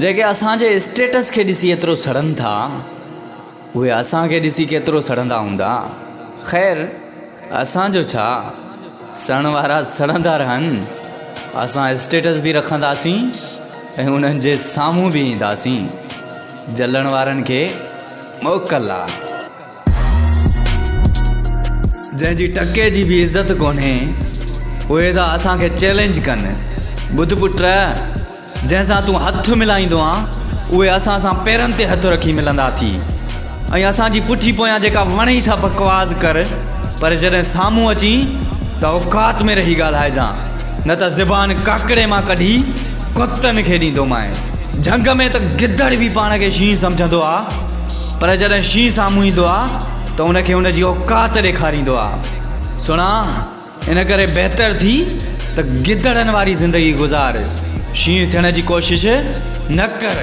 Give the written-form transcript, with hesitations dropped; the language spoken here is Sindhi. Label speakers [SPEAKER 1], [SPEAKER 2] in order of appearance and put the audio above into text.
[SPEAKER 1] جيڪي اسان جي اسٽيٽس کي ڏسي ايترو سڙن ٿا، اهي اسان کي ڏسي ڪيترو سڙندا هوندا. خير اسان جو ڇا، سڙڻ وارا سڙندا رهن، اسان اسٽيٽس به رکنداسين ۽ انهن جي سامهون به اينداسين. جلڻ وارن کي موڪل آ. جنهن جي ٽڪي جي به عزت ڪونهي، اهي ٿا اسان کي چئلينج ڪن. ٻڌ پٽ، جنهن سان تون هٿ ملائيندو آن، اهي اسان سان پيرن تي هٿ رکي ملندا ٿي ۽ اسان جي پٺي پويان جيڪا وڻئي سا بڪواس ڪر، پر جڏهن سامهون اچين ته اوقات ۾ رهي ڳالهائجان، نه ته زبان ڪاڪڙي مان ڪڍي ڪتن کي ڏيندومانء. جهنگ ۾ ته گدڙ به پاڻ کي شينهن سمجهندو آ. پر جڏهن شينهن سامهون ايندو آ ته ان کي ان جي اوقات ڏيکاريندو آ. سهڻا، ان ڪري بهتر ٿي ته گدڙن واري زندگي گذار، شينهن ٿيڻ جي ڪوشش نه ڪر.